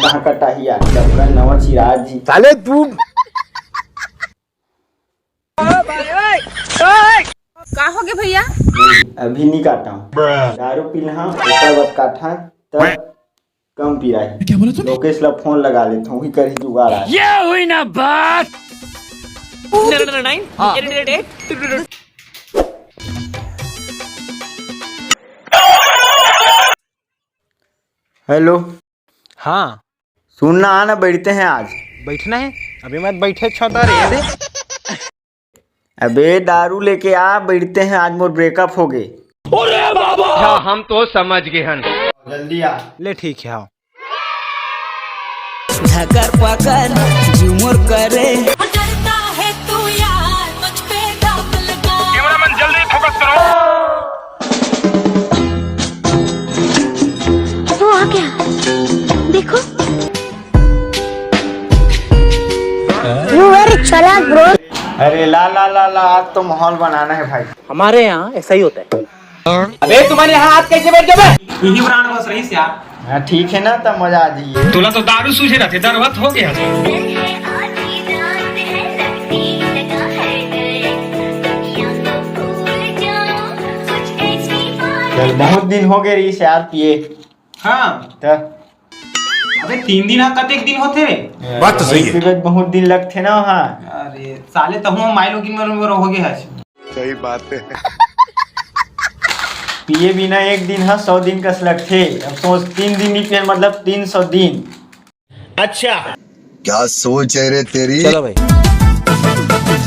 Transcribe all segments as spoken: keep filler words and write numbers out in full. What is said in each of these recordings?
कहाँ कटाही यार, सबका नवा चिराग जी। साले तू। का हो गया भैया? अभी नहीं काटा हूँ, दारू पी लेहा, ओकर बाद काटा, तब कम पिराही। क्या बोला तूने? लोकेश ला फोन लगा लेता हूँ, वही करही जुगाड़ आज। ये हुई ना बात। हाँ। हेलो। हाँ। सुनना, आना, बैठते हैं आज। बैठना है? अभी मत बैठे, छौता रे दे। अबे दारू लेके आ, बैठते हैं, आज मोर ब्रेकअप हो गए। अच्छा, हम तो समझ गए हन। जल्दी आ। ले ठीक है, आओ। धकर पकर झूमर करे। डरता है तू यार, मुझ पे दाग लगा। कैमरामैन, जल्दी फोकस करो। वो आ गया, देखो। You very चालाक, bro। अरे ला ला ला ला, आज तो माहौल बनाना है भाई। हमारे यहाँ ऐसा ही होता है। अबे तुम्हारे यहाँ हाथ कैसे बैठ गया बे? यही ब्रांड बस रही यार। हाँ, ठीक है ना, तब मजा आ जाइए। तोला तो दारू सूझे रहते, दारू हो गया। चल, बहुत दिन हो गए रही यार पिए। हाँ। त अबे तीन दिन हा कतेक दिन होथे रे? बात तो सही है। पिबे बहुत दिन लगथे ना वहाँ। अरे साले, तहूँ माई लोगिन मन बर हो गए हस। सही बात है। पिए बिना एक दिन हा सौ दिन कस लगथे। अब सोच, तीन दिन नहीं पिए, मतलब तीन सौ दिन। अच्छा। क्या सोच है रे तेरी? चलो भाई।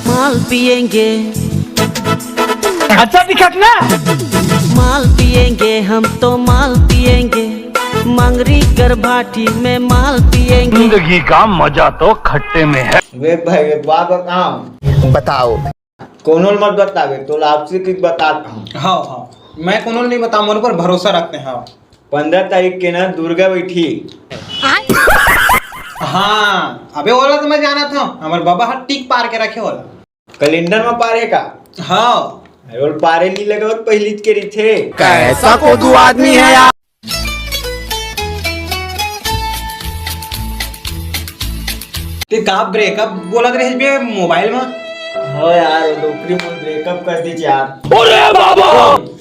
माल पिएंगे। अच्छा दिखत ना। माल पिएंगे, हम तो माल पिएंगे। मंगरी कर भाटी में माल पिएंगे। जिंदगी का मजा तो खट्टे में है। वेद भाई, एक बात बताऊं? बताओ। कोनो ल मत बतावे, तोला आपसे कुछ बताता हूँ। हाँ, हाँ, मैं कोनो ल नहीं बताऊँ, मोर ऊपर भरोसा रखते हैं। हाँ। पंद्रह तारीख के ना दुर्गा बैठी। हाँ, अबे ओला तो मैं जानत हूँ, हमर बाबा हर टिक पार के रखे ओला। कैलेंडर में पारे का? हाँ। अरे, ओल पारे नहीं लगे और पहली के रिथे। कैसा कोदू आदमी है यार। ते का ब्रेकअप बोलत रहे बे मोबाइल में? हाँ यार, वो डोकरी मोर ब्रेकअप कर दीजिए यार। अरे बाबा!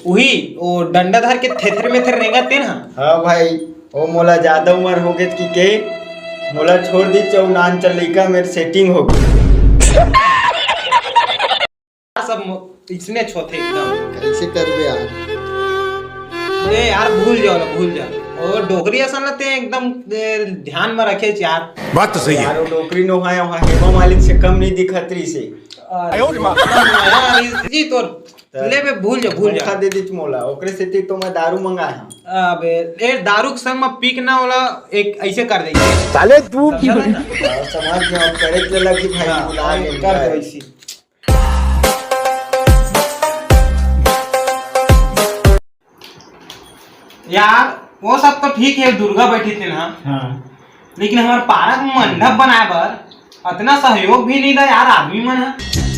उही, वो डंडा धर के थेथर मेथर रेंगा तेन हा? हाँ भाई, ओ मोला ज्यादा उम्र हो गई कि के मोला छोड़ दी चौ नान चल लइका मेर सेटिंग हो गई। सब मो-, इसने छोथे एकदम। कैसे करबे यार? ए यार, भूल जाओ ना, भूल जाओ। ओ डोकरी असन ना ते एकदम, ए, ध्यान में रखे यार। बात तो सही है। यार, वो डोकरी नोहाय वहाँ हेमा मालिनी से कम नहीं दिखत रही से। अरे, यार, जी तोर ले बे, भूल जा, भूल जा। धोखा दे दिस मोला, ओकरे सेती तो मैं दारू मंगाए हूँ। अबे, ए, दारू के संग में पी के ना ओला एक ऐसे कर देंगे। साले तू समझा ना? हाँ, समझ गया, अब करे के लगी भाई, हाँ, भुला गए कर दो भाई। ऐसी। यार, वो सब तो ठीक है, दुर्गा बैठी थी ना। हाँ। लेकिन हमारे पारा के मंडप बनाए बर अतना सहयोग भी नहीं दा यार, आदमी मन ह।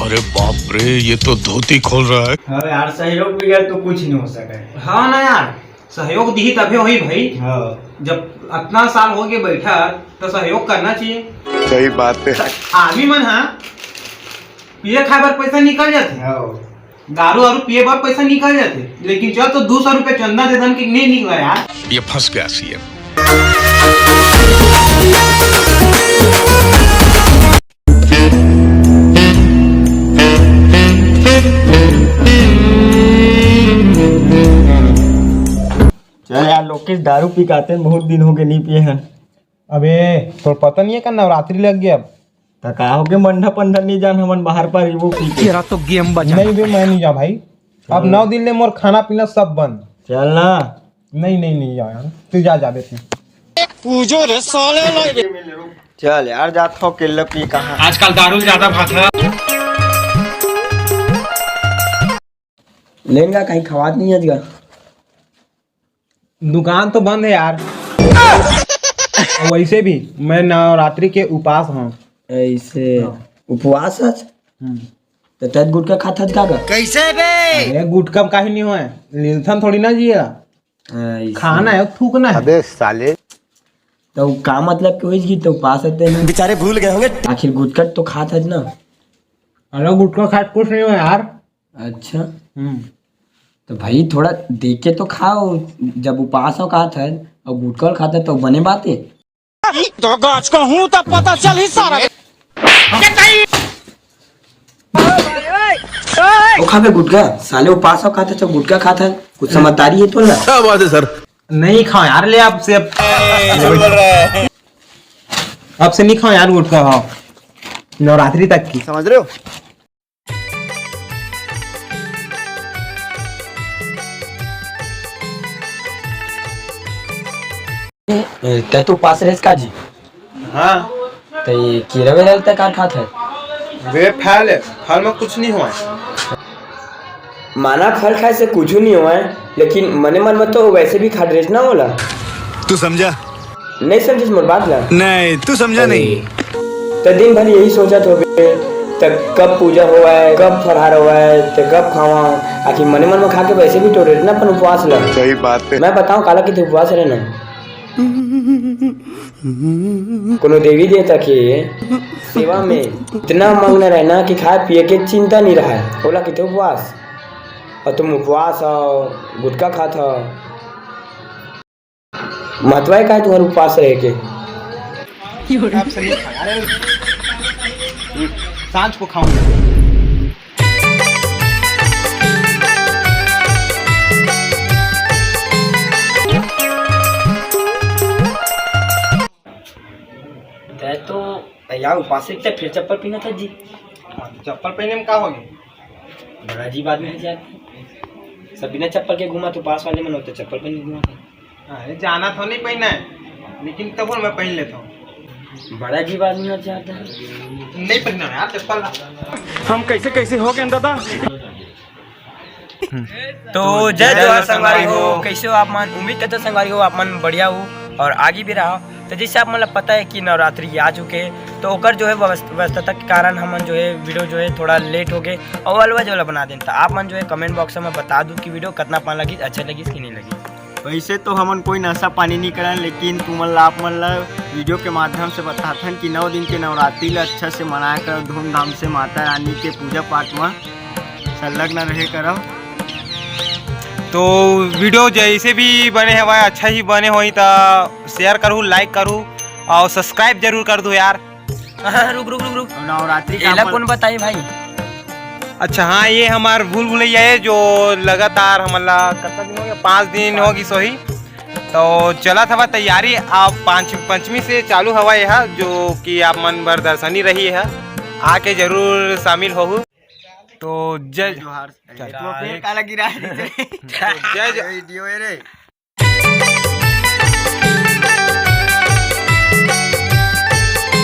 अरे बाप रे, ये तो धोती खोल रहा है। हाँ यार, सहयोग बगैर तो कुछ नहीं हो सका है। हाँ ना यार, सहयोग दिही तभे होही भाई। हाँ। जब अतना साल हो गए बैठा, तो सहयोग करना चाहिए। सही बात है। आदमी मन ह पिए खाए बर पैसा निकल जाथे। हाँ। दारू वारू पिए बर पैसा निकल जाथे, लेकिन चल तो दू सौ रुपया चंदा दे दन के नहीं निकला यार। ये फंस गया सीएम। चल यार लोकेश, दारू पी के आते हैं, बहुत दिन हो गए नहीं पिए हैं। अबे तोर पता नहीं है का नवरात्रि लग गया अब। त का हो गए, मंडा पंडा नहीं जान, हमन बाहर पर वो पी के। तेरा तो गेम बजा। नहीं बे, मैं नहीं जा भाई। अब नौ दिन ले मोर खाना पीना सब बंद। चल ना। नहीं, नहीं, नहीं जा यार, तू जा, जा बेटी। पूजो रे साले ला। चल यार, जात हो केला पी कहाँ। आजकल दारू ज्यादा भात है। लेन का कहीं खवात नहीं है आज का। दुकान तो बंद है यार। वैसे भी मैं नवरात्रि के उपास हूँ। ऐसे हाँ। उपवास है? हम्म। तो तैं गुटखा खात हस का गा? कैसे बे? अरे गुटखा में काहे नहीं होए? लीलथन थोड़ी ना जिए। ऐसे। खाना है, थूकना है। अबे साले। तो का मतलब के होइस कि तो पास हते ना? बेचारे भूल गए होंगे। आखिर गुटखा तो खात हस ना? अरे गुटखा खात कुछ नहीं हो यार। अच्छा। हम्म। तो भाई थोड़ा देख के तो खाओ, जब उपास हो खात हस और गुटखा खात हस तो बने बात है। तो गाछ का हूँ तब पता चल ही सारा। ओ खाबे गुटखा, साले उपास हो खात हस तो गुटखा खात हस, कुछ समझदारी है तो ना? क्या बात है सर? नहीं खाओ यार, ले आपसे अब, आपसे नहीं खाओ यार गुटखा, खाओ नवरात्रि तक की। समझ रहे हो? ए, तै तो उपास रहेस का जी? हाँ। तो ये केरा वेरा तै का खात हस? वे फल है, फल में कुछ नहीं हुआ है। माना फल खाए से कुछ नहीं हुआ है, लेकिन मने मन में तो वैसे भी खात रहेस ना ओला। तू समझा? नहीं समझिस मोर बात ला? नहीं, तू समझा नहीं। त दिन भर यही सोचत होबे, त कब पूजा होवय, कब फरहार होवय, त कब खावा। आखिर मने मन में खा के वैसे भी टोरे ना अपन उपवास ला। सही बात है। मैं बताऊं काला किथे उपवास रहना? कोनो देवी देवता के सेवा में इतना मग्न रहना कि खाए पिए के चिंता नहीं रहा, ओला किथे उपवास। और तुम उपवास हो, गुटखा खात हो। महत्व हे का तुम्हारे उपास रहे के? आप सही खा, अरे, सांझ को खाऊंगा। तै तो यार उपास रहे, फिर चप्पल पहना था जी। चप्पल पहने में का हो गया? बड़ा अजीब आदमी है यार, सब बिना चप्पल के घूमा, तो पास वाले में तो चप्पल पहन के घूमा था। अरे, जाना तो नहीं पहना है, लेकिन तब मैं पहन लेता हूँ। बड़ा अजीब आदमी हो जाता है। नहीं पहनना यार चप्पल। हम कैसे कैसे हो गए दादा। तो जय जय जोहार जोहार संगवारी संगवारी हो, हो। कैसे हो आप मन? उम्मीद करते संगवारी हो आप मन बढ़िया हो और आगे भी रहा। तो जैसे आप मन ला पता है कि नवरात्रि आ चुके हैं, तो ओकर जो है व्यवस-, व्यस्तता के कारण हमन जो है वीडियो जो है थोड़ा लेट हो गए और अलवा जवला बना देन। तो आप मन जो है कमेंट बॉक्स में बता दू कि वीडियो कितना पान लगी, अच्छा लगी कि नहीं लगी। वैसे तो हमन कोई नशा पानी नहीं करन, लेकिन तुमन ला, आप मन ला वीडियो के माध्यम से बताथन कि नौ दिन के नवरात्रि ला अच्छा से मनाया करो, धूमधाम से माता रानी के पूजा पाठ में संलग्न रहे करो। तो वीडियो जैसे भी बने हवय, अच्छा ही बने होही, त शेयर करू, लाइक करू और सब्सक्राइब जरूर कर दू यार। हाँ, रुक, रुक, रुक, रुक। अब नवरात्रि का एला अपन कौन बताई भाई? अच्छा, हाँ, ये हमार भूल भुलैया है, जो लगातार हमन ला कितना दिन हो गया? पाँच दिन हो गई सोही। तो चलत हवा तैयारी, अब पाँच, पंचमी से चालू हवा यह, जो कि आप मन बर दर्शनी रही है, आके जरूर शामिल होहू। तो जय जोहार। चल। तो फिर काला गिरा है? तो जय जो- वीडियो है रे।